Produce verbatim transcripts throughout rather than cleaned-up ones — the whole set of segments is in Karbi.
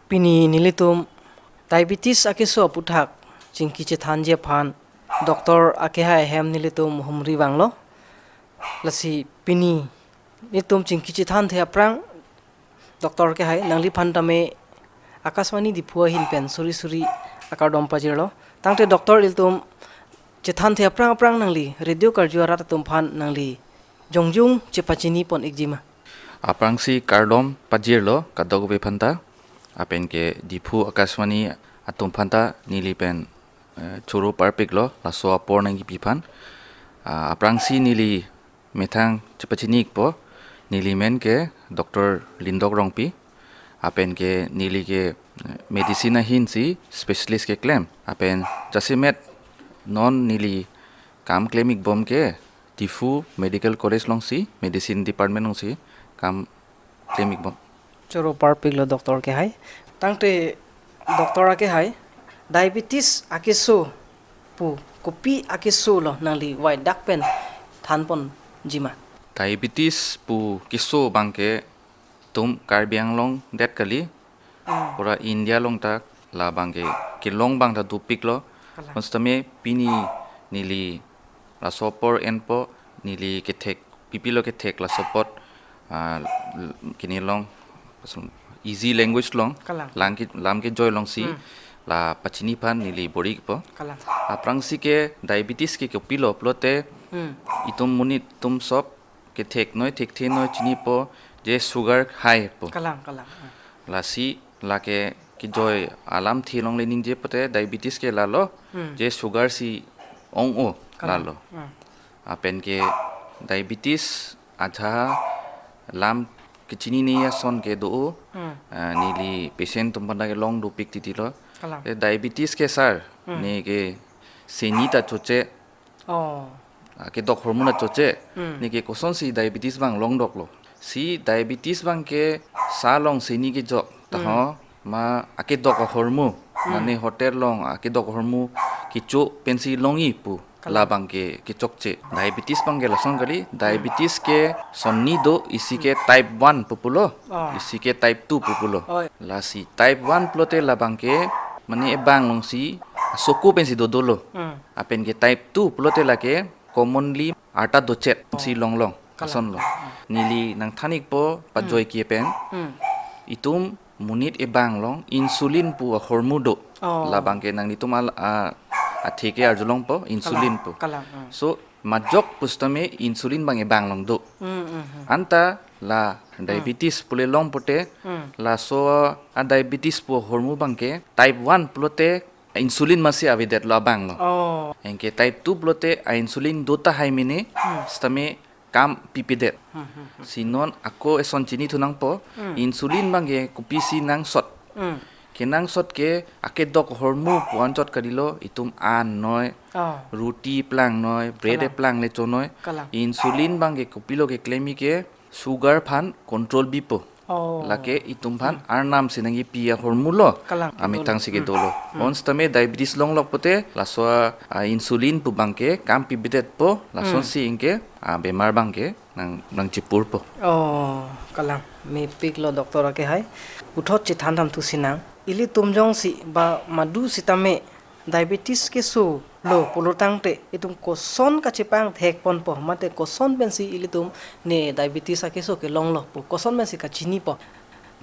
Pini nelitum diabetes akeso aputhak chingki chethanji aphan doctor akehai ahem nelitum humri vanglo. Lasi pini nelitum chingki chethanthe aphrang doctor akehai nangliphan tame Akashvani Diphu ahin pen suri suri akardom pajirlo. Tangte doctor ilitum chethanthe aphrang aphrang nangli radio karju arat atum aphan nangli jongjung chepachini pon ikjima. Aphrangsi kardom pajirlo kadokave aphanta. Lapen ke Diphu Akashvani atum aphanta neli pen eh, choro parpiklo laso apor nangkipi aphan. Ah, aphrangsi neli methang chepachini ikpo, neli men ke Doctor Lindok Rongpi, lapen ke neli ke eh, medicine ahinsi specialist keklem, lapen jasemet non neli kam klem ikbom ke Diphu Medical College alongsi, Medicine Department alongsi kam klem ikbom. Choro parpiklo doctor akehai. Tangte doctor akehai, diabetes akeso pu kopi akeso lo nangli waidak pen thanponjima? Diabetes pu keso abangke itum Karbi Anglong det kali, hmm, pura India along ta labangke kelong abang ta dopiklo. Kalang. Konsitame pini neli laso apor enpo, neli kethek, pipilo kethek laso apot, ah, l- kini along, easy language along, kalang, lang ke, lam kejoi alongsi, hmm, la pachini aphan neli bor-ipo. Kalang. Aphrangsi ke diabetes ke kopilo pulote, hmm, itum monit atum sop kethek noi thekthe noi chinipo je sugar high po. Kalang, kalang. Hmm. Lasi lake kejoi alamthe along le ningje pote diabetes ke lalo, hmm, je sugar si ong-o. Kalang. Lalo. Hmm. Lapen ke diabetes ajahak lam kechinine ason ke do-o, hmm, ah, neli patient atum aphanta kelong dopik titilo. Kalang. Eh, diabetes ke sir, hmm, ne ke seni ta choche. Oh. Ah, kedok ahormu ta choche. Hmm. Ne ke kosonsi diabetes abang longdoklo? Si diabetes abangke sa along seni kejok, hmm, taho ma akedok ahormu, hmm, mane hotel along akedok ahormu kecho pensi longji pu. Kalang. Labangke kechokche. Diabetes abangke lason kali, diabetes ke sonni do, isi ke, hmm, type one pu pulo, oh, isi ke type two pu pulo. Oh. Lasi type one pulote labangke mane ebang alongsi asoko pensi dodolo. Hmm. Lapen ke type two pulote lake commonly arta dochet, oh, si longlong. Kalang. Ason lo. Hmm. Neli nangthan ikpo pajoi, hmm, ke pen. Hmm. Itum monit ebang along insulin pu ahormu do. Oh. Labangke nanglitum al- a- athe ke arjulongpo insulin, kalang, pu. Kalang. Hmm. So majok pusitame insulin abang ebang along do. Hmm, hmm, hmm. Anta la, hmm, diabetes pule long pote, hmm, laso adiabetes pu ahormu abangke type one pulote insulin masi avedetlo abang along. Oh. Anke type two pulote a insulin do tahai mene, hmm, sitame kam pipedet. Hmm, hmm, hmm. Si non ako eson chinithu nangpo, hmm, insulin abangke kopisi nangsot. Hmm. Kenangsot ke akedok ahormu pu anchot kalilo, itum an noi, oh, roti plang noi, bread, kalang, plang le cho noi. Kalang. Insulin abangke kopilo keklemji ke sugar aphan control bipo. Oh. Lake itum aphan, hmm, arnam si nangkipi ahormu lo. Kalang. Amethang si kedolo. Hmm. Bonsitame diabetes longlok pote laso a, a, insulin pu abangke kam pipedetpo, lasonsi, hmm, anke, a, bemar abangke nang nangchepurpo. Oh, kalang. Mepiklo doctor akehai. Puthot chethan thamthu sinang. Ilitum jongsi ba madu sitame diabetes keso lo pulo tangte itum koson kachepangthek ponpo, mate koson pensi ilitum ne diabetes akeso kelonglo pu koson pensi kachinipo?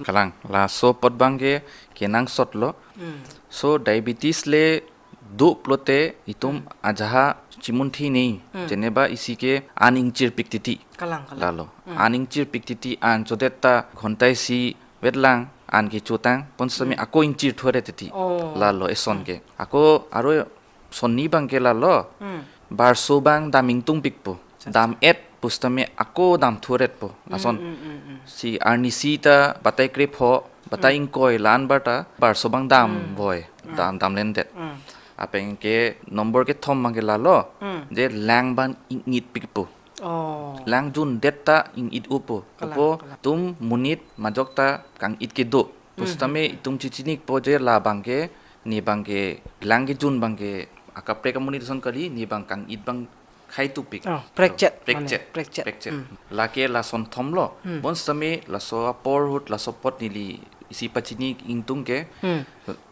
Kalang, laso apot abangke kenangsotlo. Hmm. So diabetes le do pulote itum, hmm, ajahak chimunthi nei. Hmm. Jeneba isi ke an ingchirpik titi. Kalang, kalang. Lalo. Hmm. An ingchirpik titi, an chodet ta ghonta isi vetlang, an kechotang, bonsitame, hmm, ako ingchirthuret titi. Oh. Lalo eson, hmm, ke. Ako aro sonni abangke lalo. Hmm. Barso abang dam ingtungpikpo. Acha, acha. Dam-et pusitame ako damthuretpo. Hmm, ason. Hmm, hmm, hmm. Si arnisi ta batai krepho, batai, hmm, ingkoi la-an bar ta barso abang dam, hmm, voi. Hmm. Dam, damlendet. Hmm. Lapen ke nombor kethom abangke lalo. Hmm. Je lang abang ingitpikpo. Oh. Lang jundet ta ingit-upo. Kalang, opo, kalang. Itum monit majok ta kang-it kedo. Pusitame, mhm, itum chichinikpo je labangke, ne abangke lang kejun abangke akaprek amonit ason kali, ne abang kang-it abang khai tupik. Oh, prekchet, prekchet, mane, prekchet. Prekchet. Hmm. Lake lason thomlo. Hmm. Bonsitame laso apor ahut laso apot neli Isi pachini ingtung ke, hmm,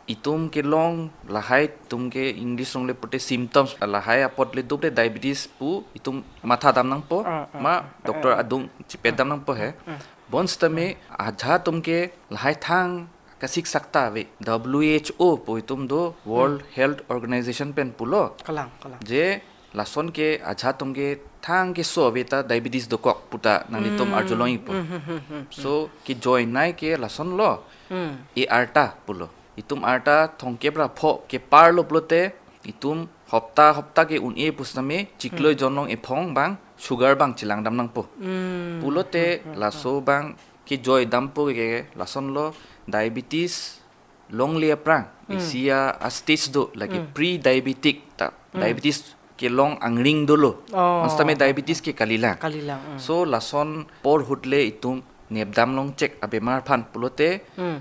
itum kelong lahai atum ke English along le pute symptoms, lahai apot le duk de diabetes pu itum matha dam nangpo, ah, ah, ma ah, doctor ah, adung chipet dam nangpo he. Ah. Bonsitame ajahak atum ke lahai thang kasiksak ta ave. W H O pu itum do, World, hmm, Health Organization pen pulo. Kalang, kalang. Je lason ke ajahak atum ke thang keso ave ta diabetes dokok puta nanglitum, hmm, arjulong-ikpo. Hmm, hmm, hmm, hmm, hmm. So, kejoi nei ke lason lo, hmm, e arta pulo. Itum arta thomkep ra pho kepar lo pulote, itum hopta hopta ke un-e pusitame chiklo, hmm, jon along ephong abang sugar abang chelang dam nangpo. Hmm. Pulote, hmm, hmm, laso, hmm, abang kejoi dampo ke lason lo diabetes longle aphrang. Hmm. Isi a, a stage do lake, hmm, pre-diabetic ta. Hmm. Diabetes kelong angring dolo. Oh. Bonsitame diabetes ke kalilang. Kalilang, hmm. So lason apor ahut le itum nepdam longchek abemar aphan pulote, hmm,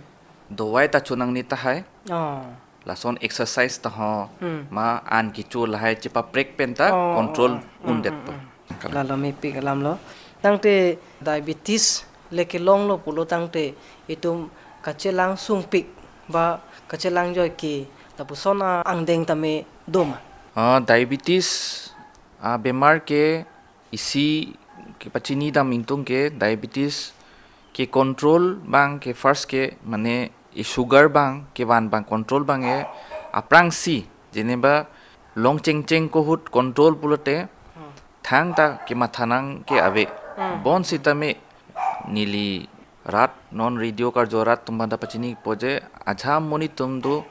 dovai ta chonangne tahai. Oh. Lason exercise ta ho, hmm, ma an kecho lahai chepaprek pen ta, oh, control, oh, oh, hmm, undetpo. Hmm, hmm. Kalang. Lalo mepik alam lo. Tangte diabetes le kelong lo pulo tangte itum kachelang sungpik ba kachelang joike lapuson a angdeng tame do ma? Ah, diabetes abemar ke isi kepachini dam ingtung ke diabetes ke control abang ke first ke mane e sugar abang kevan abang control abang e aphrangsi, jeneba long chengcheng ko ahut control pulote, hmm, thangta kematha nang ke ave. Hmm. Bonsitame neli rat non radio karjo rat atum aphan ta pachinipo je ajahak amonit atum do,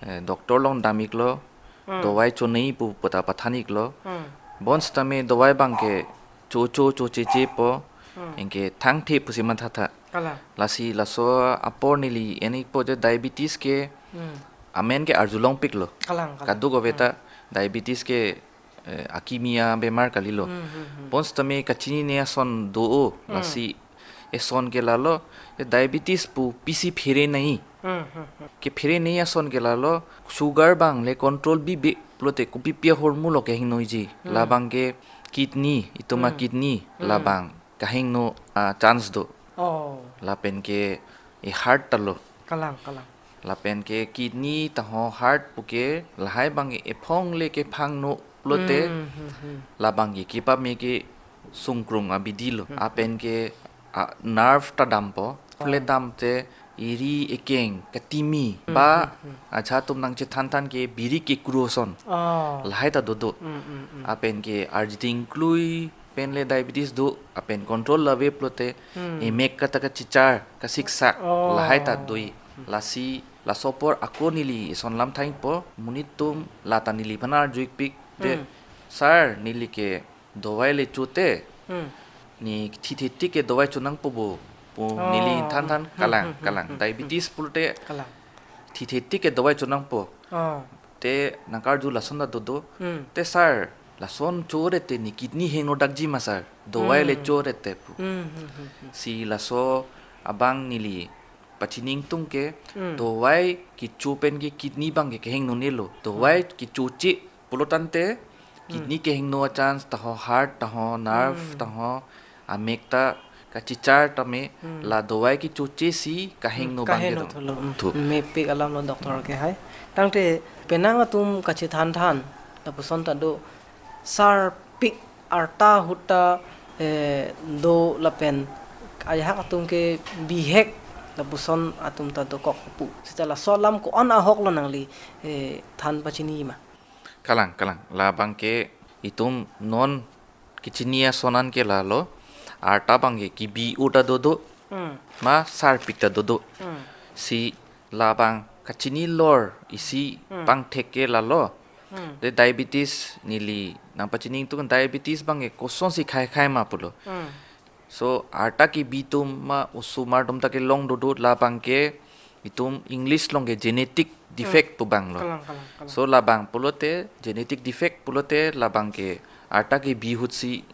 eh, doctor along dam-iklo, hmm, dovai chonei pu puta pathan-iklo. Hmm. Bonsitame dovai abang ke cho cho chochechepo, hmm, anke thangthe pusi mathatha. Kalang. Lasi laso apor neli en-ikpo je diabetes ke, hmm, amen ke arjulongpiklo. Kalang, kalang. Kadokave ta, hmm, diabetes ke, eh, akimi abemar kalilo. Hmm, hmm, hmm. Bonsitame kachinine ason do-o, hmm, lasi eson ke lalo, eh, diabetes pu pisi phere nei. Hmm, hmm, hmm. Kephere nei ason ke lalo, sugar abang le control bibe pulote kopipi ahormu lo kehingnoiji. Hmm. Labang ke kidney, itum a, hmm, kidney, hmm, labang kahingno a chance do. Oh. Lapen ke e heart ta lo. Kalang, kalang. Lapen ke kidney ta ho heart pu ke lahai abang ke ephong le kephangno pulote, hmm, hmm, hmm, labang ke kepame kesungkrung abidi lo. Hmm. Lapen ke, ah, nerve ta dampo. Oh. Le damte eri ekeng katimi, hmm, ba, hmm, hmm, ajahak atum nangchethan than ke biri kekru ason. Oh. Lahai ta dodo. Hmm, hmm, hmm. Lapen ke arjiding klui pen le diabetes do, lapen control ave pulote, hmm, emek kata kachichar, kasiksak, oh, lahai ta do-i. Lasi, laso apor ako neli eson lam thang-ikpo, monit atum lata neliphan arju-ikpik je, hmm, sir, neli ke dovai le chote, hmm, ne thithe tik ke dovai chonangpo bo, pu, oh, neli than than, hmm, kalang, hmm, hmm, kalang. Hmm, hmm. Diabetes pulote, kalang, thithe tik ke dovai chonangpo. Oh. Te nangkarju lason ta dodo. Hmm. Te sir, lason chore te ne kidney hingno dakji ma sir? Dovai le, hmm, chore te pu. Hmm, hmm, hmm, hmm. Si laso abang neli pachini ingtung ke, hmm, dovai kecho pen ke kidney abang ke kehingnonelo. Dovai, hmm, kechoche pulo tangte, hmm, kidney kehingno a chance ta ho, heart ta ho, nerve, hmm, ta ho, amek ta kachichar tame, hmm, la dovai kechoche si kahingno, hmm, abang ke kahingno do. Thulo, hmm. Thu. Mepik alam lo doctor ke hai. Tangte penang atum kachethan than, lapuson ta do, sarpik arta ahut ta, eh, do lapen ajahak atum ke bihek lapuson atum ta dokok pu. Seta laso alam ko-an ahok lo nangli, eh, than pachini ma? Kalang, kalang. Labang ke itum non kechini ason an ke lalo, arta abang ke kebi-o ta dodo, hmm, ma sarpik ta dodo. Hmm. Si labang kachini lor isi, hmm, pangthek ke lalo. Hmm. De diabetes neli nangpachini ingtung, diabetes abang ke kosonsi khei khei ma pulo. Hmm. So, arta kebi atum ma osomar atum ta kelong dodo, labang ke itum English along ke genetic defect, hmm, pu abang lo. Kalang, kalang, kalang. So, labang pulote, genetic defect pulote labang ke arta kebi ahut si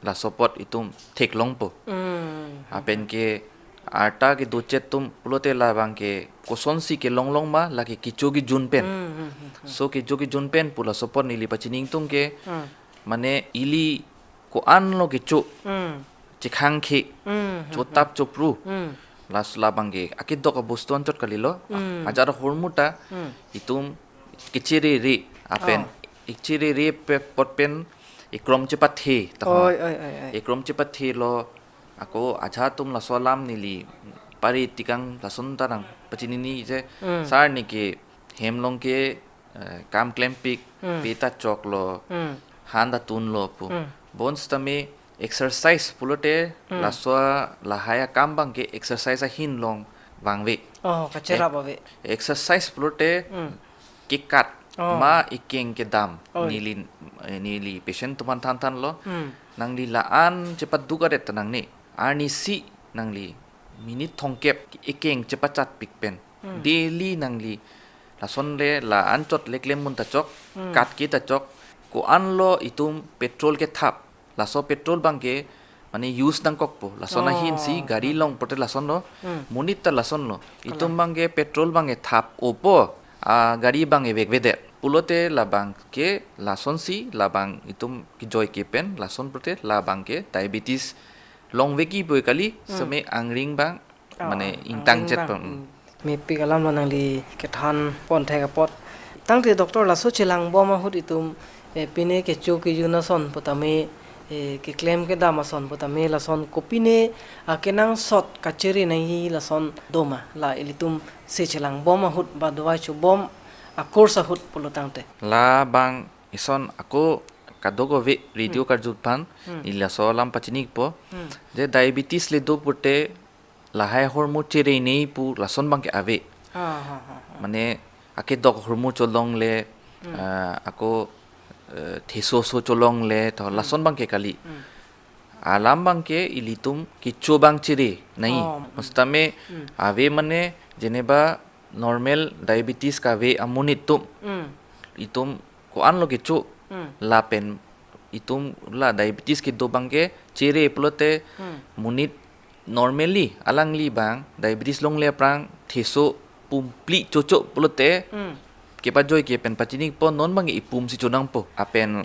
laso apot itum theklongpo. Hmm. Lapen ke arta kedochot atum pulote labang ke kosonsi kelong long ma, lake kecho kejun pen. Hmm, hmm, hmm, hmm. So, kecho kejun pen pu laso apot neli pachini ingtung ke, hmm, mane ili ko-an lo kecho, hmm, chekhang khe, hmm, hmm, chotap, hmm, chopru. Hmm. Laso labang ke akedok abostu anchot kalilo. Hmm. Ajat ahormu ta Hmm. itum kechere re apen. Oh. Echere re pe pot pen ekrom chepathe ta ho. Oi, oi, oi, oi. Ekrom chepathe lo, ako ajat atum laso alam neli pari tikang lason ta nangpachinine je Hmm. sar ne ke hem along ke, eh, kam klempik, Hmm. pe ta choklo, Hmm. han ta tunlo pu. Hmm. Bonsitame exercise pulote Hmm. laso lahai akam abang ke exercise ahin along vangve. Oh, kacherap Eh, ave. Exercise pulote Hmm. kekat Oh. ma ekeng kedam Oi. neli, eh, neli patient atum aphan thanthanlo. Hmm. Nangli la-an chepaduk adet ta nangne. Arnisi nangli minute thomkep ekeng chepachatpik pen. Hmm. Daily nangli lason le la anchot le klem mun ta chok, Hmm. kat ke ta chok, ko-an lo itum petrol kethap. Laso petrol abang ke mane use nangkokpo. Lason Oh. ahin si gari along pulote lason lo. Hmm. Monit ta lason lo. Itum Kalang. abang ke petrol abang ke thap-opo. A gari abang ke vekvedet. Pulote labang ke lasonsi labang itum kejoi ke pen lason pulote labang ke diabetes longvekji pu kali Hmm. seme angring abang Oh, mane oh, ingtang angring chet abang. pam. Hmm. Mepik alam lo nangli kethan pon thek apot. Tangte doctor laso chelangbom ahut itum, eh, pine kecho kejun ason putame, eh, keklem kedam ason putame lason kopine, ah, kenangsot kachere nangji lason doma la ilitum se chelangbom ahut ba dovai chobom a course ahut pulo tangte. Labang ison ako kadokave radio Hmm. karjutphan Hmm. neli laso alam pachinikpo. Hmm. Je diabetes le do pulote lahai ahormu chere ne pu lason abang ke ave. Ha, ha, ha, ha. Mane akedok ahormu cholongle, Hmm. ah, ako, eh, thesoso cholongle to Hmm. lason abang ke kali. Hmm. Alam abang ke ilitum kecho abang chere nangji. Oh, hmm. Maksudtame Hmm. ave mane jeneba normal diabetes kave amonit atum. Hmm. Itum ko-an lo kecho Hmm. lapen itum la diabetes kedo abang ke chere pulote Hmm. monit normally alangli abang diabetes longle aphrang theso pum phli chocho pulote Hmm. kepajoi ke pen pachinikpo non abang ipum si chonangpo. Lapen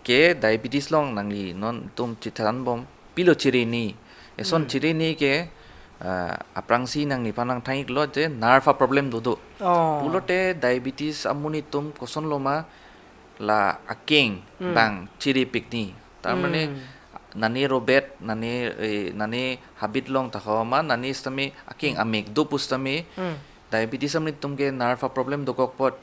ke diabetes along nangli non itum chethanbom pilo chere ne. Eson Hmm. chere ne ke, ah, aphrangsi nangliphan nangthan-iklo je nerve a problem dodo. Oh. Pulote diabetes amonit atum koson loma la akeng Hmm. abang cherepik ne. Tar mane Hmm. nane robet, nane, eh, nane habit along ta ho ma, nane sitame akeng Hmm. amek do pusitame, Hmm. diabetes amonit atum ke nerve a problem dokok apot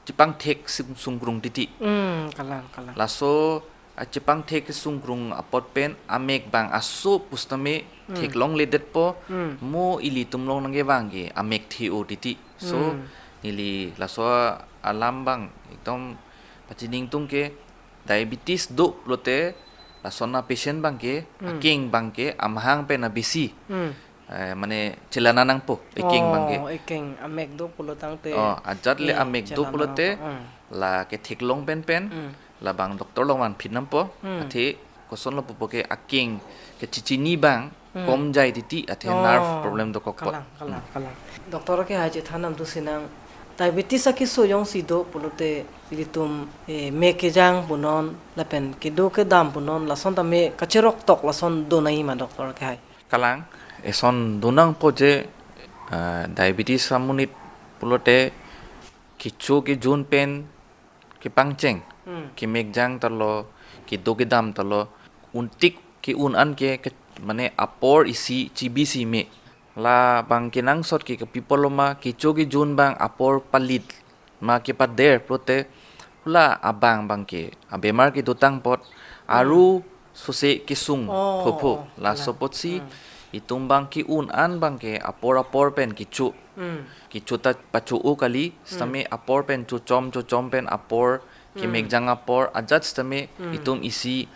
chepangthek sung-, sungkrung titi. Hmm, kalang, kalang. Laso, ah, chepangthek sungkrung apot pen amek abang aso pusitame Hmm. theklongledetpo, Hmm. mo ilitum along nangkevang ke amek the-o titi. So, Hmm. neli laso alam abang ekdom pachining tung ke diabetes do pulote lason a patient abang ke, Hmm. akeng abang ke, amahang pen abisi. Hmm. Eh, mane chelana nangpo, ekeng abang ke. Oh, ekeng amek do pulo tangte. Oh, ajat le Eh, amek do chelana pulote, nangpo. Hmm. la ketheklong penpen, Hmm. labang doctor along vanphi nangpo, Hmm. athe koson lo pupo ke akeng kechechini abang, Hmm. komjai titi, athe Oh, nerve problem dokokpo. Kalang, kalang, Hmm. kalang. Doctor kehai chethan nangdusi nang, diabetes akeso jongsi do pulote ilitum, eh, mek kejang punon, lapen kedo kedam punon, lason tame kacherok tok lason do nangji ma doctor kehai. Kalang, eson do nangpo je, ah, diabetes amonit pulote kecho kejun pen kepangcheng, Hmm. kemekjang ta lo, kedo kedam ta lo, untik ke-un an ke, ke, mane apor isi chibisi me. Labang kenangsot ke kapi apotlo ma, kecho kejun abang apor palit ma kepader pulote, hula abang abang ke abemar kedotang apot, Hmm. aru sose kesung Oh, phopho. oh, Laso kalang. apotsi, Hmm. itum abang ke-un an abang ke apor apor pen kecho. Hmm. Kecho ta pacho-o kali, Hmm. sitame apor pen chochom, chochom pen apor, Hmm. kemekjang apor, ajat sitame Hmm. itum isi,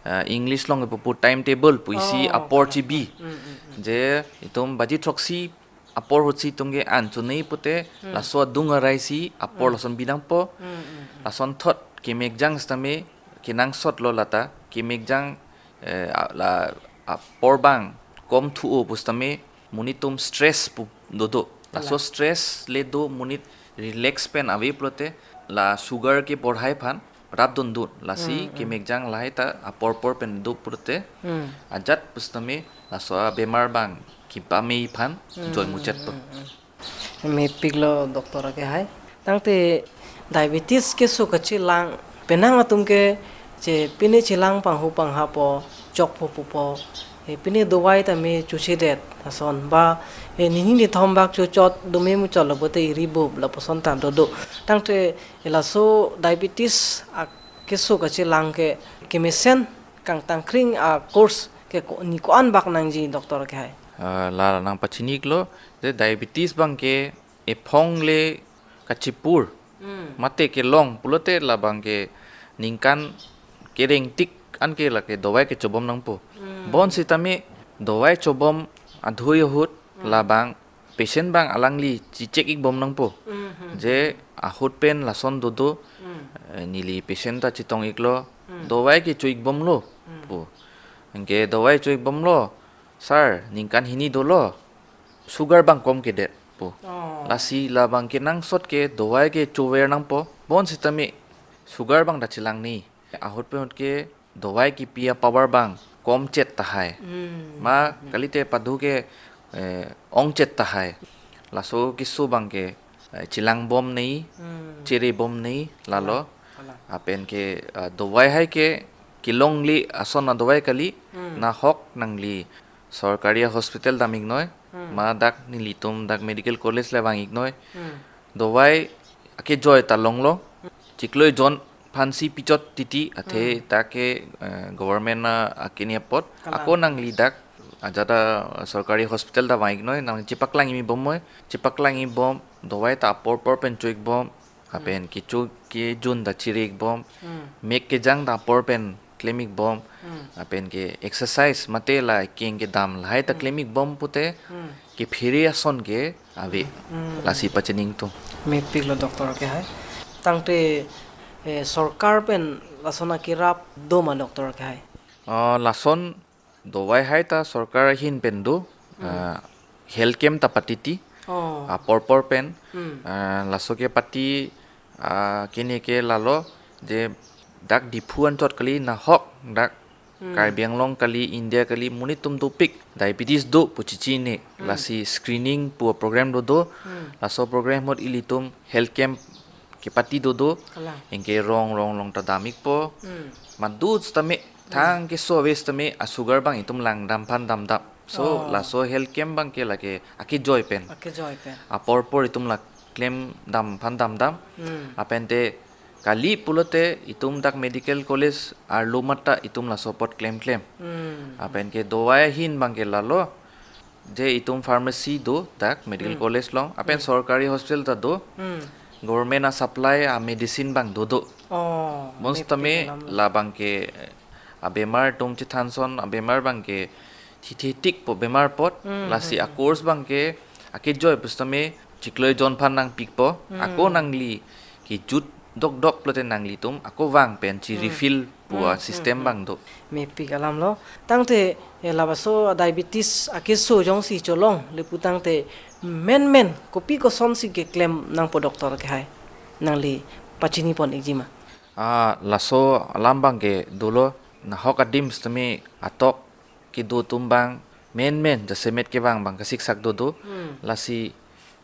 ah, English along kepu timetable pu isi Oh, apor kalang. chibi. Hmm, hmm, hmm. Je itum baji throksi apor ahutsi itum ke an chonei pute, Hmm. laso adung arai si apor Hmm. lason binangpo. Hmm, hmm, hmm. Lasonthot kemekjang sitame kenangsot lo lata, kemekjang, eh, a-, la apor abang kom thu-o pusitame monit atum stress pu dodo. Laso Kalang. stress le do monit relax pen ave pulote la sugar ke borhai aphan rap dundun. Lasi Hmm, hmm. kemekjang lahai ta apor apor pen do pulote Hmm. ajat pusitame laso abemar abang ipame iphan joi muchet po. Mepiklo doctor ke hai. Tangte diabetes keso kachelang penang atum ke che pine chelang panghu pangha po, chok po pu po. E pine dawai tame chochedet ason ba, e nini nithom bak chochot dome muchot lo bote iri bup lapuson ta dodo. Tangte e laso diabetes akeso kachelang ke kemesen kangtangkring a course ke ko-, ni ko-an bak nangji doctor ke hai. Ah, la nangpachini iklo, je diabetes abang ke ephong le kachipur. Hmm. Mate kelong pulote labang ke ningkan kereng tik an ke lake dawai kechobom nangpo. Hmm. Bonsitame dawai chobom adhui ahut, hmm, labang patient abang alangli chichek ikbom nangpo. Hmm, hmm. Je ahut pen lason dodo, hmm, eh, neli patient ta chetong iklo, hmm, dawai kecho ikbomlo, hmm, pu. Anke dawai cho ikbomlo, sir, ningkan hini dolo, sugar abang kom kedet pu. Oh. Lasi labang kenangsot ke dawai kechover nangpo. Bonsitame sugar abang ta chelang ni. Ahut pen ahut ke dawai kepi a power abang komchet tahai. Hmm. Ma kalite padu ke, eh, ongchet tahai. Laso keso abang ke, eh, chelangbom ni, hmm, cherebom ni, lalo. Kalang, kalang. Lapen ke, eh, dawai hai ke kelongle ason adawai kali, hmm, nahok nangli sorkari hospital dam iknoi, hmm, ma dak nelitum dak medical college le vang iknoi. Hmm. Dawai akejoi ta longlo. Chiklo ejon aphansi pichot titi athe, hmm, dak ke, eh, government a akini apot. Kalang. Ako nangli dak ajat a sorkari hospital ta vang iknoi, nang chepaklang ikbomnoi, chepaklang ikbom, dawai ta apor por pen cho ikbom. Lapen, hmm, kecho kejun ta chiri ikbom. Hmm. Mek kejang ta apor pen klem ikbom. Hmm. Lapen ke exercise mate la keng kedam lahai ta, hmm, klem ikbom pute, hmm, kephere ason ke ave. Hmm. Lasi pachini ingtung. Mepiklo doctor ke hai. Tangte, eh, sorkar pen lason akerap do ma doctor ke hai? Ah, lason dawai hai ta sorkar ahin pen do, hmm, ah, health camp ta patiti. Oh. Apor por pen, hmm, ah, laso kepati, ah, kene ke lalo, je dak Diphu anchot kali nahok dak, hmm, Karbi Anglong kali, India kali, monit atum dopik diabetes do pu chichine. Hmm. Lasi screening pu program dodo. Hmm. Laso program ahut ilitum health camp kepati dodo. Kalang. Anke rong rong along ta dam ikpo. Hmm. Madu sitame, hmm, thang keso ave sitame a sugar abang itum langdam aphan damdam. So, oh, laso health camp abang ke lake akejoi pen. Akejoi pen. Apor por itum la klem dam aphan damdam. Hmm. Lapen te kali pulote itum dak medical college arlo mata itum laso apot klemklem. Hmm. Lapen ke dawai ahin abang ke lalo. Je itum pharmacy do dak medical, hmm, college along, lapen, hmm, sorkari hospital ta do. Hmm. Government a supply a medicine abang dodo. Oh, bonsitame mepik alam lo. Labang ke, eh, abemar atum chethanson, abemar abang ke thithi tik po bemar apot, hmm, lasi, hmm, a course abang ke akejoi pusitame chiklo ejon aphan nangpikpo, hmm, ako nangli kejut dokdok pulote nanglitum ako vang pen chi, hmm, refill pu a, hmm, system, hmm, hmm, abang do. Mepik alam lo. Tangte, eh, laso diabetes akeso jongsi cholongle pu tangte menmen kopi kosonsi keklem nangpo doctor ke hai? Nangli pachini pon ikji ma? Ah, laso alam abang ke dolo, nahok adim sitame atok kedo atum abang menmen jasemet kevang abang kasiksak dodo. Hmm. Lasi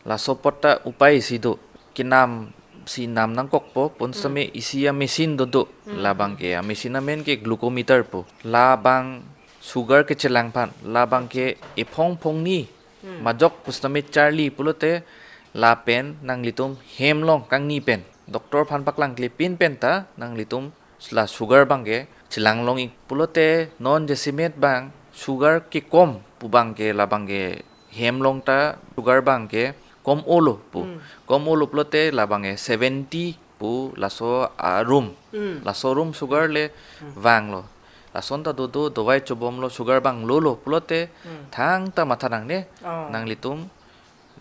laso apot ta upai isi do. Kenam si nam nangkokpo, bonsitame, hmm, isi a machine dodo. Hmm. Labang ke a machine amen ke glucometer pu. Labang sugar kechelang aphan, labang ke ephong phongni, hmm, majok pusitame charli pulote lapen nanglitum hem along kangni pen doctor aphan paklangkle pin pen ta nanglitum la sugar abang ke chelang long ik pulote non jasemet abang sugar kekom pu abang ke labang ke hem along ta sugar abang ke kom-olo pu. Hmm. Kom-olo pulote labang ke seventy pu laso arum. Hmm. Laso arum sugar le, hmm, vanglo. Lason ta dodo dawai chobomlo sugar abang lolo pulote, hmm, thangta matha nangne. Oh. Nanglitum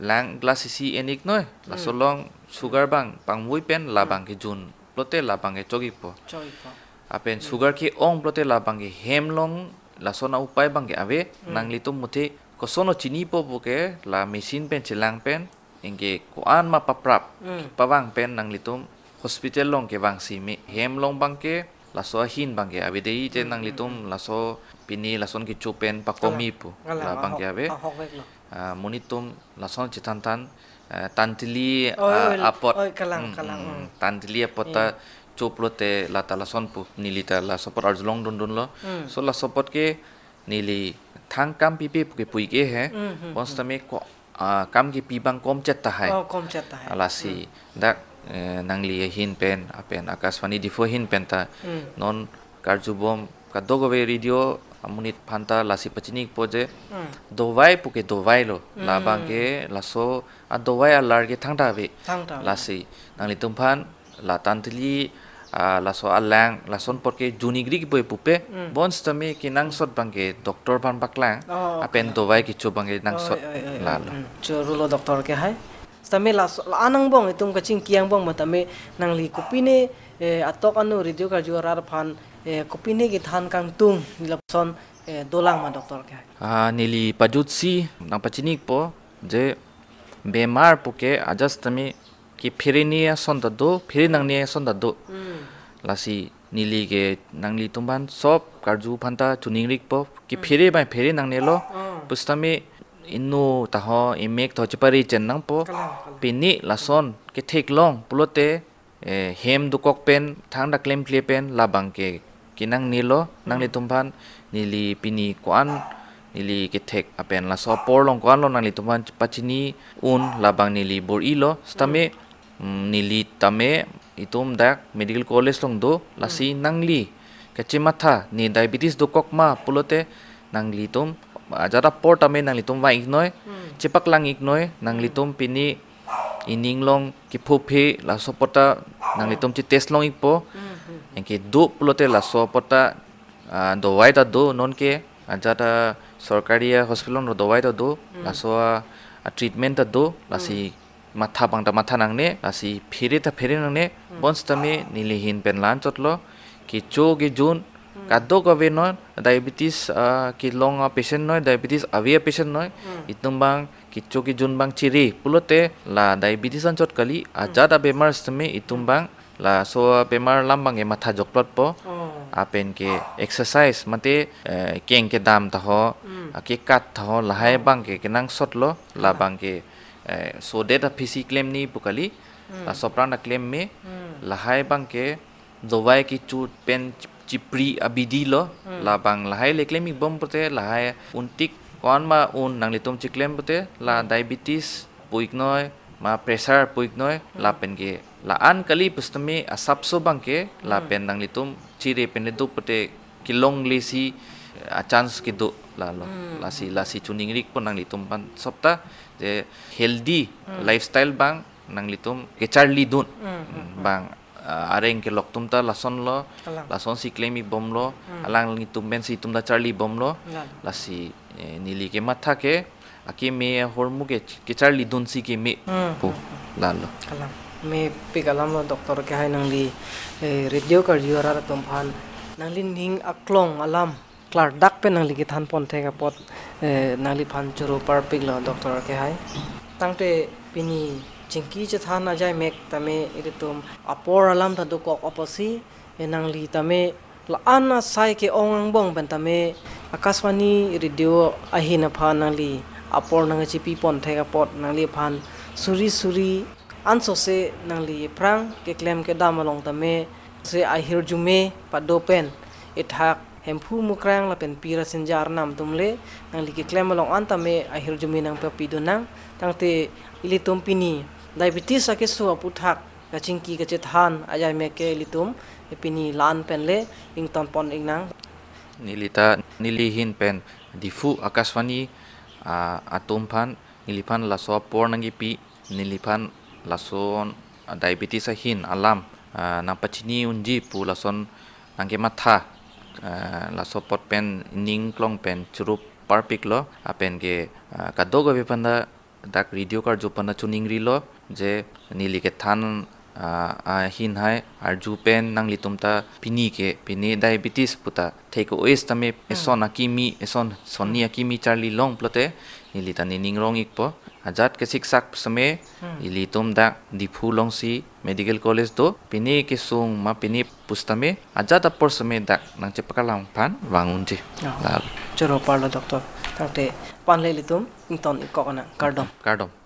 lang glass isi en iknoi, laso, hmm, along sugar abang pangvui pen, hmm, labang kejun pulote labang ke chok ikpo. Chok ikpo. Lapen, hmm, sugar ke-ong pulote labang ke hem along lason a upai abang ke ave, hmm, nanglitum muthe koson chinipo pu ke la machine pen chelang pen, anke ko-an ma paprap, hmm, pavang pen nanglitum hospital along kevangsi me. Hem along abang ke laso ahin abang ke ave dei, je, hmm, nanglitum, hmm, hmm, laso pini lason kecho pen pakomi pu. Kalang, labang ahok, ke ave. Ahok vek lo. Ah, monit atum lason chethan than, ah, tantili, oi, ah, oi, apot. Oi, kalang, hmm, kalang, hmm, hmm. Tantili apot ta, iya, choplote lata lason pu neli ta laso apot arjulong dundun lo. Hmm. So laso apot ke neli thang kam pipe pu ke puike he. Hmm, hmm, hmm. Bonsitame ko, ah, kam kepi abang komchet tahai. Oh, komchet tahai. Lasi, hmm, dak, eh, nangli ahin pen, lapen Akashvani Diphu ahin pen ta, hmm, non karjubom kadokave radio amonit aphan ta lasi pachini-ikpo je, hmm, dovai pu ke dovai lo. Hmm. Labang ke laso adovai alar ke thangta ave. Thangta ave. Lasi nanglitum aphan la tantili, ah, laso alang, lason apot ke jun-ikri kipu pupe, hmm, bonsitame kenangsot abang ke doctor aphan paklang, oh, lapen, kalang, dovai kecho abang ke nangsot. Oi, oi, oi, oi. Lalo. Hmm. Choro lo doctor ke hai. Sitame laso, la-an angbong itum kachingki angbong ma tame nangli kopine, eh, atok anu radio karju arat aphan, eh, kopine kethan kangtung lapuson, eh, dolang ma doctor ke hai. Ah, neli pajutsi nangpachini-ikpo je bemar pu ke ajat sitame kephere-ne ason ta do, phere nangne ason ta do. Hmm. Lasi neli ke nanglitum aphan sob karju aphan ta choningri-ikpo, kephere, hmm, abang phere nangne lo. Oh. Pusitame inut taho, imek taho chepari chen nangpo. Kalang, kalang. Pini lason ketheklong pulote, eh, hem dokok pen, thangta klemkle pen, labang ke kenangne lo, hmm, nanglitum aphan, neli pini ko-an, neli kethek lapen laso apor along ko-an lo nanglitum aphan pachini un, labang neli bor-ilo, sitame, hmm, mm, neli tame itum dak medical college along do, lasi, hmm, nangli kachematha, ne diabetes dokok ma pulote nanglitum ajat apor tame nanglitum vang-iknoi, hmm, chepaklang-iknoi, nanglitum, hmm, pini ining along kephophe laso apot ta nanglitum, hmm, chetest long-ikpo. Hmm, hmm, hmm. Anke do pulote laso apot ta, ah, dovai ta do, nonke ajat, ah, sorkari, ah, hospital along dovai ta do, hmm, laso, ah, ah, treatment ta do, lasi, hmm, matha abang ta matha nangne, lasi phere ta phere nangne, hmm, bonsitame neli ahin pen la-anchot lo, kecho kejun, hmm, kadokave noi, diabetes, ah, kelong apatient noi, diabetes ave apatient noi, hmm, itum abang kecho kejun abang chere pulote la diabetes anchot kali, hmm, ajat abemar sitame itum, hmm, abang laso abemar alam abang ke matha jokplotpo. Oh. Lapen ke exercise mate, eh, keng kedam taho, hmm, ah, kekat taho, lahai, oh, abang ke kenangsot lo, ah, labang ke, eh, sodet aphisi klemne pu kali, hmm, laso aphrang ta klem me, hmm, lahai abang ke dovai kecho pen chipri abidi lo, hmm, labang lahai le klem-ikbom pute, lahai untik ko-an ma un nanglitum chiklem pute, la, hmm, diabetes pu-iknoi, ma pressure pu-iknoi, hmm, lapen ke la-an kali pusitame asapso abang ke, hmm, lapen nanglitum chere pen le do pute kelongle si, eh, a-chance kedo lalo. Hmm. Lasi, lasi choningri-ikpo nanglitum aphan sob ta, je healthy, hmm, lifestyle abang nanglitum kecharlidun. Hmm, hmm, hmm. Bang, ah, areng kelok atum ta lason lo, kalang, lasonsi klem-ikbom lo, hmm, alanglitum pensi itum ta charlibom lo, kalang, lasi, eh, neli kematha ke, akeme ahormu ke ch-, kecharlidunsi keme, hmm, pu, hmm, hmm, lalo. Kalang. Mepik alam lo doctor ke hai nangli, eh, radio karju arat atum aphan, nanglining aklong alam klardak pen nangli kethan ponthek apot, eh, nangliphan choro parpik lo doctor ke hai. Tangte pini chingki chethan ajai mek tame ilitum apor alam ta dokok apotsi, eh, nangli tame la-an asai ke-ong angbong pen tame Akashvani radio ahin aphan nangli apor nangkachipi ponthek apot nangliphan suri suri ansose nangli aphrang keklem kedam along tame se ahirjume pado pen ethak Hemphu Mukrang lapen Pi Rasinja Arnam atum le nangli keklem along an tame ahirjume nangpapidun nang. Tangte ilitum pini diabetes akeso aputhak kachingki kachethan ajai mek ke ilitum pini la-an pen le ington pon-ik nang. Neli ta, neli ahin pen Diphu Akashvani, ah, atum aphan, neliphan laso apor nangkepi, neliphan lason, ah, diabetes ahin alam, ah, nangpachini unji pu lason nangkematha, ah, laso apot pen ining aklong pen choro parpik lo, lapen ke, ah, kadokave aphan ta dak radio karju aphan ta choningri lo, je neli kethan ah, ahin hai arju pen nanglitum ta pini ke, pini diabetes puta thek o-es tame, hmm, eson akimi, eson sonni, hmm, akimi charli long pulote neli ta nening rong-ikpo. Ajat kesiksak seme, hmm, ilitum dak Diphu alongsi medical college do, pini kesung ma pini pusitame ajat apor seme dak nangchepaklang aphan vang unji. Oh. Lalo. Choro parlo doctor. Tangte panle ilitum ington-ikkok anang. Kardom. Kardom.